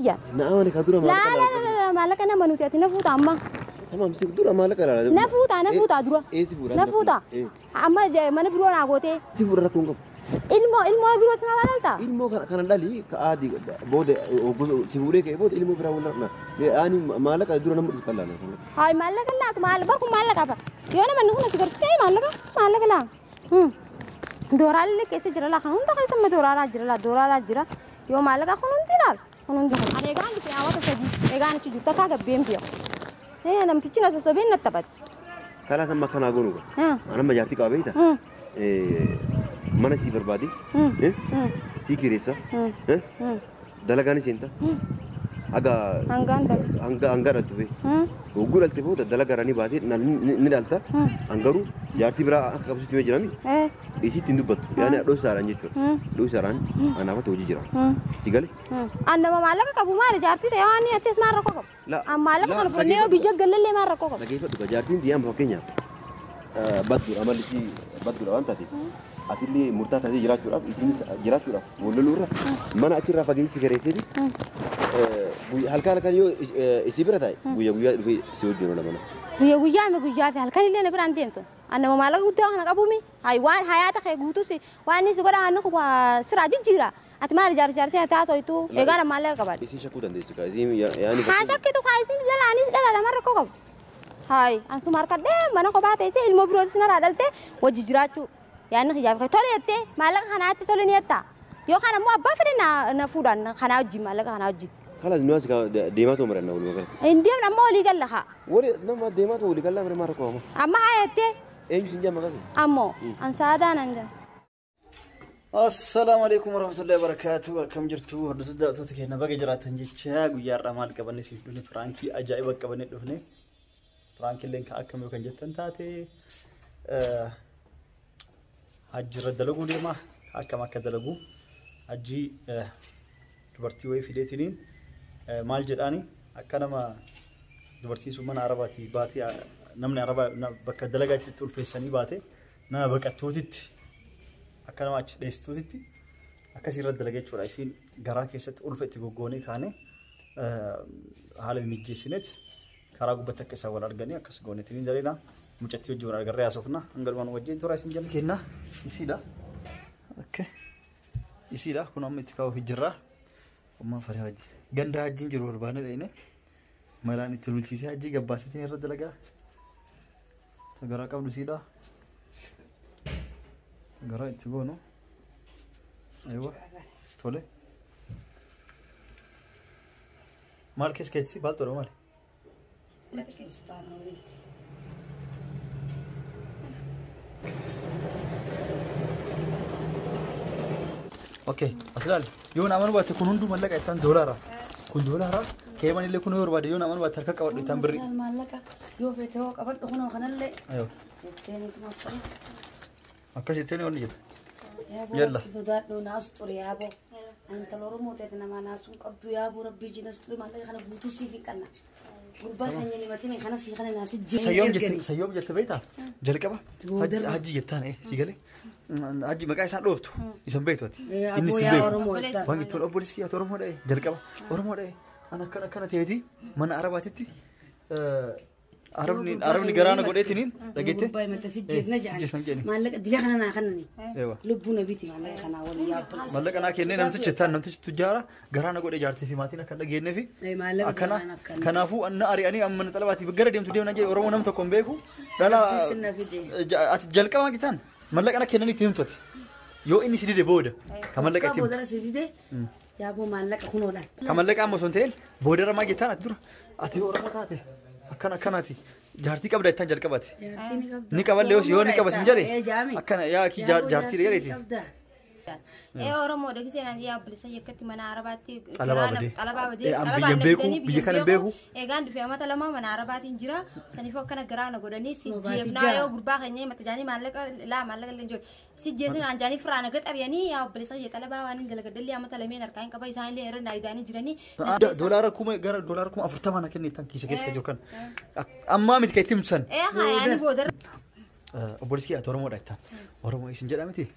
Yaa. Na amane ka dura Laa maallaqa laa laa laa maallaqa nama nuti ati na fuuta amma. Tamaam si dura maallaqa laala. Na fuuta na fuuta dura. Ee si fuudha. Na fuuta. Amma mana biroo naa gootee. Si fuudha rakkoon qabu. Ilmoo ilmoo biroo sana laalta. Ilmoo kana dhali ka aadii booda si fuudhee ka'ee booda ilmoo biraa wal na. Ani maallaqa dura nama dhufu kan laala. Haay maallaqa laatu maal barku maallaqa bar. Yoo nama inni kun si garsiisee maallaqa maallaqa laa. Dooraallee keessa jira laa kan hunda keessa amma dooraalaa jira laa dooraalaa jira. Yoo maallaqa kun hundi laal kun hundi kun. Ani egaan dhufe hawwata sadii egaan achi jirtu akka gabbeen biya. Namtichi na sossobeen natti taphate. Kalaas amma akkanaa goonu gaa. Ani amma jaartii qaba beektaa? Mana sii barbaade. Sii kireessa. Dalagaan seenta. Haga Hangaan dalaga. hanga hanga dhaltu bee. Hogguu dhalte booda dalagaa irraa ni baatee ni dhalta. Hangaruu jaartii biraa akka qabsiistu himee jirami. Isitti hin dubbattu. Yaani dhoosaadhaan jechuudha. Dhoosaadhaan anaafatti hojii jira. Si gale? An nama maallaqa qabu maali jaartii ta'e waan attis maal rakkoo qabu? La. An maallaqa kana fudhannee yoo biyya galallee maal rakkoo qabu? Dhageeffadhu gaa jaartiin xiyyaa amma fakkeenyaaf badduudha amalli ishii badduudha waan taateef. Atillee murtaa taatee jiraachuudhaaf isinis jiraachuudhaaf wal irra mana achirraa fageessi kireesseeti. Halkan halkan yoo isii bira taa'e guyyaa guyyaa dhufee si wajjin oola mana. Guyyaa guyyaa mi guyyaa fi halkan illee na biraan deemtu. An nama maallaqa guddaa kana qabuumi. Hayi waan hayaata kee guutus waan inni si godha waan kun siraa jijjiira. Ati maali jaartii jaartii ati haasoitu egaa nama maallaqa qabaadhe. Isiin shakkuu dandeessi kaa isiin yaani. Haa shakkitu kaa isiin jala anis dhala lama rakkoo qabu. Hayi an suma harkadhee mana kophaa teessee ilmoo birootis narraa dhaltee wajji jiraachuu. Yaanni kiyyaaf kee tole jettee maallaqa kanaatti tole ni jettaa. Yookaan ammoo abbaa fedhe na fuudhaan kanaa wajjin maallaqa kanaa wajjin. Kalaas nu as deemaa ta'u maranna walumaa galatti. Hin deemne amma walii galla haa. Wali nama deemaa ta'u walii gallaa malee maal rakkoo amma. Amma haa jettee. Eenyu siin jaa maqaa Ammoo an saadaa nan jira. Assalaamu alaikum warahmatullahi wabarakatuh. Akkam jirtu hordoftoota daawwattoota keenya baga jiraatan jecha guyyaa har'aa maal qabanne siif dhufne piraankii ajaa'iba qabanne dhufne. Piraankiilleen kan akkamii kan jettan taate hajji irra dalaguu deema akkam akka dalagu hajji dubartii wayii fideetiniin maal jedhaani akka nama dubartiin sun mana arabaatii baatee namni arabaa bakka dalagaatti itti ulfeessanii baate nama baqattuutitti akka nama achi dheessituutitti akkasii irra dalaga jechuudha. Isiin garaa keessatti ulfa itti goggoonee kaane haala mijjeessineet karaa gubbatti akka isaan wal arganii akkas gooneetiin ni daleena. Mucattii wajjin wal agarree haasofna. Hanga dhumaan wajjin tura isin jala. Kenna isiidha. Okay. Isiidha kun amma itti kaa'uuf jirra. Ummaa faree wajjin. Ganda hajjiin jiru barbaanne dhayine. Malaan itti lulchiisee hajjii gabbaaseetiin irra dalagaa. Garaa qabdu isiidha. Garaa itti goonu. Aywa. Tole. Maal keessa keessi baaltoodha maali? Okay, as ilaali. Yoo nama baatte kun hunduu mallaqa ittaan doolaara. Kun doolaara. Keeman illee kun yoo barbaade yoo nama baatte harka qabadhu ittaan birri. Maallaqa yoo feete hoo qabadhu kunoo kanallee. Aywa. Jetteen ituma akkana. Akkas jetteen wanni jette. Yaaboo Yalla. Rabbi sodaadhu naas ture yaaboo. Ani intala Oromoo ta'e namaa naasuun qabdu yaaboo Rabbii jinas ture maallaqa kana guutuu siif hin qanna. Gurbaa keenya himatini kana sii kana naasi jireenya Sayyoom jette ergani. sayyoom jette beektaa? Jalqaba Boodarra. hajji jettaan si galee. Hajji maqaa isaan dhooftu isan beektu ati. Inni Aboo si yaa beeku. Oromoo jettaan. Waan ittiin obboleessi ati Oromoo dha'e jalqaba Oromoo dha'e an akkana akkana ta'eeti mana Arabaatitti Arabni Arabni garaana godheetiniin dhageette. Gurbaa himate si jeefna Jeefna jedhani. jedhani. Maallaqa dila kana naa kannani. Ewa. Lubbuu na biti maallaqa kanaa waliin yaabba. Mallaqa naa kennee namtichi jettaan namtichi tujjaara garaana godhe jaartii fi maatiin akka dhageenye fi Maallaqa akkana kanaan akkana. kanaafuu anna ari'anii amma mana xalabaatiif gara deemtu deemna jedhe Oromoo nam tokko hin beeku dhala Rabbiin na fide. Ati jalqaba jettaan mallaqa na kennanii itti himtu ati yoo inni si dide booda ka mallaqa itti himtu. Boodara si dide yaaboo maallaqa kunoodhaan. Ka mallaqa amma osoo hin ta'in boodarra maa jettaan ati dura ati yoo Oromoo taate akkana akkanaati jaartii qabda jettaan jalqabaati. Jaartii ni qabda. Ni qaballee yoo ni qaba sin jedhe Eh, jaami. akkana yaa kii Yaaboo jaartii jaartii dheereeti. ni qabda. Oromoo dhagisee naan yaa obboleessa yakkatti mana Arabaatti Xalabaa badee. xalabaa badee. An biyya hin beeku, biyya kana hin beeku. Egaan dhufe amata lama mana Arabaatiin jira. Saniifuu akkana garaana godhanii si Nu baati jeefnaa ja'a. yoo gurbaa keenya himata jaanii maallaqa laa maallaqa illee jiru. Si jeefnaa naan jaanii firaana gaxariyanii yaa obboleessa kiyya xalabaa waan hin dalagadallee amata lameen harkaa hin qaba isaan illee irra naayidaanii jiranii. Doolaara kuma gara doolaara 40,000 na kenni tan kiisa keessa jiru kan. Ammaa miti kan itti himtu san. Haa yaani boodarra. Obboleessi kee ati Oromoodha jettaan. Oromoo isin jedhaa miti.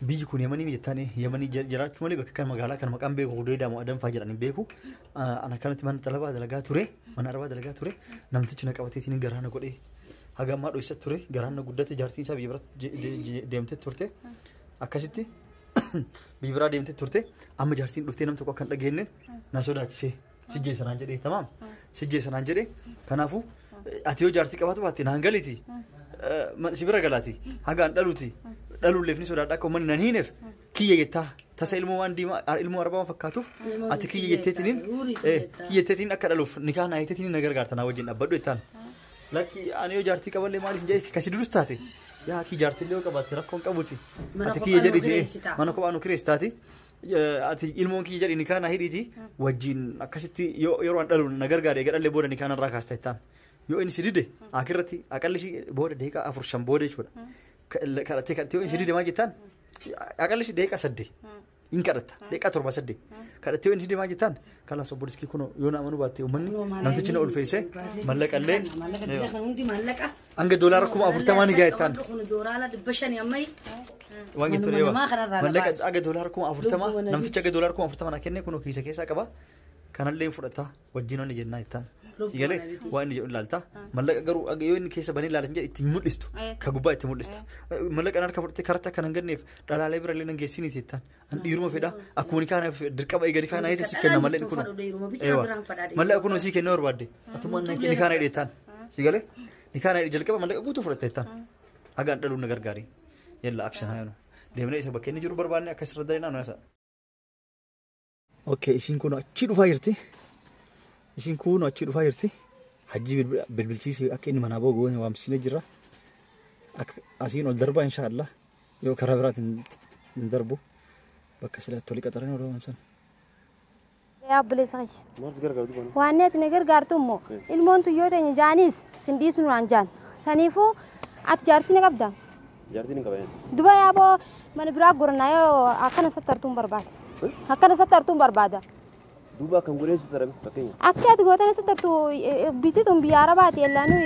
Biyyi kun Yemanii jettaan Yemanii jiraachuu malee bakka kan magaalaa kan maqaan beeku Hudee Daamoo Adam fa'aa jedhanii beeku. Ana kanatti mana xalabaa dalagaa ture, mana arabaa dalagaa ture. Namtichi na qabateetiin garaa na godhee haga ammaa dho'isa ture. Garaan na guddate jaartiin isaa biyya biratti deemtee turte. Akkasitti biyya biraa deemtee turte. Amma jaartiin dhuftee nam tokko akka hin dhageenye na sodaachisee sijjee sanaan jedhee tamaam sijjee sanaan jedhee kanaafuu ati yoo jaartii qabaatu baatte naan galiiti. Si bira galaati haga an dhaluuti dhaluulleef ni sodaadha akka uummanni nan hiineef kiyya jettaa tasa ilmoo waan diimaa ilmoo arabaa waan fakkaatuuf ati kiyya jetteetiniin kiyya jetteetiniin akka dhaluuf nikaa naa jetteetiniin na gargaarta naa wajjin dhaabbadhu jettaan. Lakki ani yoo jaartii qaballee maaliif hin jedhe kasi durus taate yaa kii jaartillee yoo qabaatte rakkoon qabuti ati kiyya jedhiti mana kophaa nu kireessitaati. Ati ilmoon kiyya jedhi nikaa naa hidhiiti wajjin akkasitti yeroo an dhalu na gargaare eega dhallee booda nikaa narraa kaasta jettaan. Yoo inni si dide akirratti aqalli ishii booda daqiiqaa 4-5 booda jechuudha. Kadhattee kadhattee yoo inni si dide maal jettaan aqalli ishii daqiiqaa 8 hin kadhatta daqiiqaa 7-8 kadhattee yoo inni si dide maal jettaan kalaas obboleessi kun yoo na amanuu baatte uummanni namtichi na ulfeesse mallaqallee hanga $40,000 ni ga'a jettaan. Waan jettu dheewa mallaqa hanga $40,000 namtichi hanga $40,000 na kenne kunoo kiisa keessaa qaba kanallee fudhata wajjin onni jennaa jettaan. Sigalee waan inni jedhu ilaalta. Mallaqa garuu yoo inni keessa banee ilaalan jedhe ittiin mul'istu. Ka gubbaa itti mul'ista. Mallaqa harka fudhattee karatti akka hin ganneef dhalaalee bira illee nan geessiniiti jettaan. An dhiiruma fedha. Akkuma ni kaanaaf dirqama eeganii kaanaa eessa si kenna mallaqa kun. Mallaqa kun sii kennuu barbaadde. Atummaan ni kaana hidhe jettaan. Sigalee ni kaana hidhe jalqaba mallaqa guutuu fudhatte jettaan. Haga an dhaluun na gargaari. Yalla action haa deemnee isa bakka inni jiru barbaanne akkas irra dalinaa nu yasa. Okay, isiin kun achi dhufaa jirti. Isin kun achi dhufaa jirti. Hajji bilbilchiisee akka inni manaa ba'u waamsisnee jirra. Akka asiin ol darbaa inshaallah. Yoo karaa biraatiin hin darbu bakka silaatti olii qaxaranii ol waan sana. Yaa obboleessa kiyya. Maal si gargaaru duuba? Waan ati na gargaartu immoo ilmoon tuyyoo teenya jaanis sin dhiisnu naan jaan. Saniifuu ati jaartii ni qabda. Jaartiin hin qaban. Duba yaaboo mana biraa gornaa yoo akkana sattartuun barbaada. Akkana sattartuun barbaada. Duuba akkam godhee si tarame fakkeenya. Akka ati gootana sattartu bitti tun biyya Arabaati ellaanu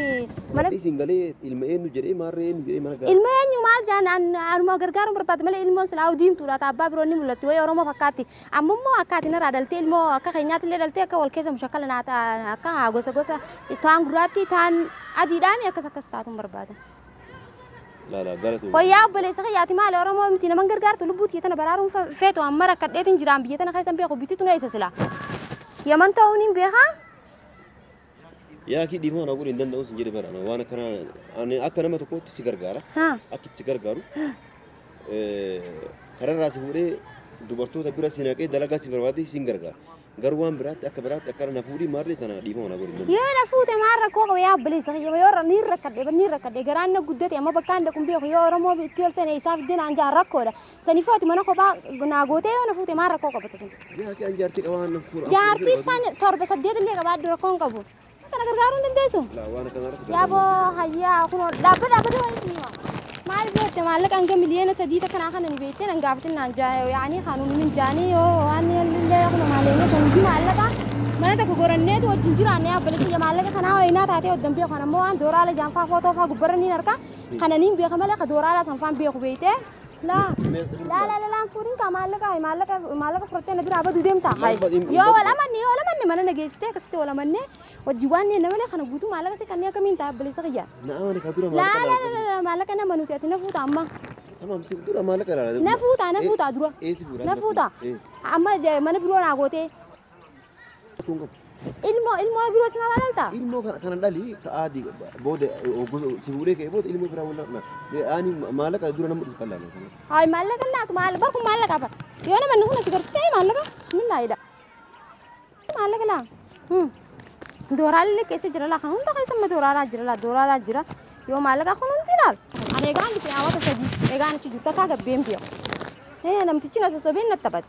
mana Isin galee ilma eenyu jedhee maarree eenyu jedhee mana gaara. Ilma eenyu maal jaan anuma gargaaruun barbaada malee ilmoon silaa diimtuudha abbaa biroo ni mul'atti wayi Oromoo fakkaatti. Amma immoo akka ati narraa dhaltee ilmoo akka keenyaatti illee dhaltee akka wal keessa mushakkala naa ta'a akka gosa gosa taan gurraatti taan adiidhaan akkas akkas taatuun barbaada. Laala galatu. Wayyaa obboleessa kiyyaati maali Oromoo miti naman gargaartu lubbuu tiyya tana baraaruun feetu amma rakkadheetiin jiraan biyya tana keessan beeku bitti tun eessa silaa. Yaman ta'uun hin beekaa? Yaa kii dhiifama na godhi hin danda'u sin jedhe bara waan akkana ani akka nama tokkootti si gargaara. Akka itti si gargaaru kararraa si fuudhee dubartoota bira si naqee dalagaa si barbaade si gargaara. Garuu waan biraatti akka biraatti akka na fuudhii maarree tana dhiifama na godhi hin danda'u. Yoo na fuute maal rakkoo qaba yaa obboleessa kiyya yoo ni rakkadhe ni rakkadhe garaan na guddate amma bakka hin dhaqun beeku yoo Oromoo itti ol seene isaaf iddeen aan jaan rakkoodha. Saniifuu ati mana kophaa naa gootee yoo na fuute maal rakkoo qaba tun. Yaa kii an jaartii qabaa na fuudha. Jaartii san 7-8 illee qabaadhu rakkoo hin qabu. Kana gargaaruu hin dandeessu. Laa waan akkana irratti Yaaboo hayyaa kunoo dhaabba dhaabbata waan isin hima. Maal goote maallaqa hanga 3 miliyoona takkanaa kana ni beektee nan gaafatin naan yaanii kanuun min jaanii yoo waan illee kun maallaqa kan hundi maallaqa mana tokko goranneetu wajjin jiraanne obboleessa maallaqa kanaa wayinaa taatee hoddan beeku kan ammoo waan dooraala jaanfaa footoo faa gubbarra niin harka kana niin beeka malee ka dooraala sanfaan beeku beektee laa laa laa laa fuudhin kaa maallaqa maallaqa maallaqa fudhattee na biraa baduu deemta yoo wal amanne yoo wal amanne mana na geessitee akkasitti wal amanne wajjin waan ni malee kana guutuu maallaqa si kanneen akkamiin ta'a obboleessa kiyya. Na amane ka dura Laa maallaqa laa laa laa maallaqa nama nuti ati na fuuta amma. Tamam si dura maallaqa laala. Na fuuta na fuuta dura. Ee si fuudha. Na fuuta. Amma mana biroo naa gootee Kun qabu. ilmoo ilmoo biroo si naa laalta. Ilmoo kana kana dhali ka aadii booda si fuudhee ka'ee booda ilmoo biraa wal ani maallaqa dura nama dhufu kan laala. Hayi maallaqa laatu maal bar kun maallaqa bar. Yoo nama kun si garsiisee maallaqa bismillaahi maallaqa laa. Dooraallee keessa jira laa kan hunda keessa amma dooraalaa jira laa dooraalaa jira. Yoo maallaqa kun hundi laal. Ani egaan dhufe hawwata sadii egaan achi jirtu akka gabbeen beeku. Namtichi na sossobeen natti taphate.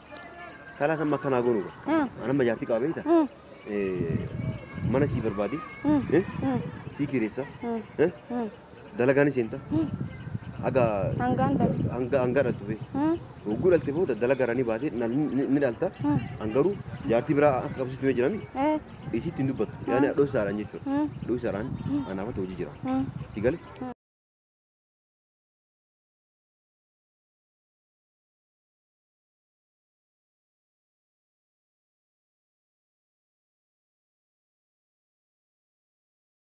Karaa kan akkanaa goonu qaba. Anamma jaartii qaba beektaa? Mana sii barbaade. Sii kireessa. Dalagaan seenta. Haga Hangaan dhalu. hanga hanga dhaltu bee. Hogguu dhalte booda dalagaa ni baatee ni dhalta. Hangaruu jaartii biraa akka qabsiistu jirami. Isitti hin dubbattu. Yaani dhoosaadhaan jechuudha. Dhoosaadhaan anaafatu hojii jira. Si gale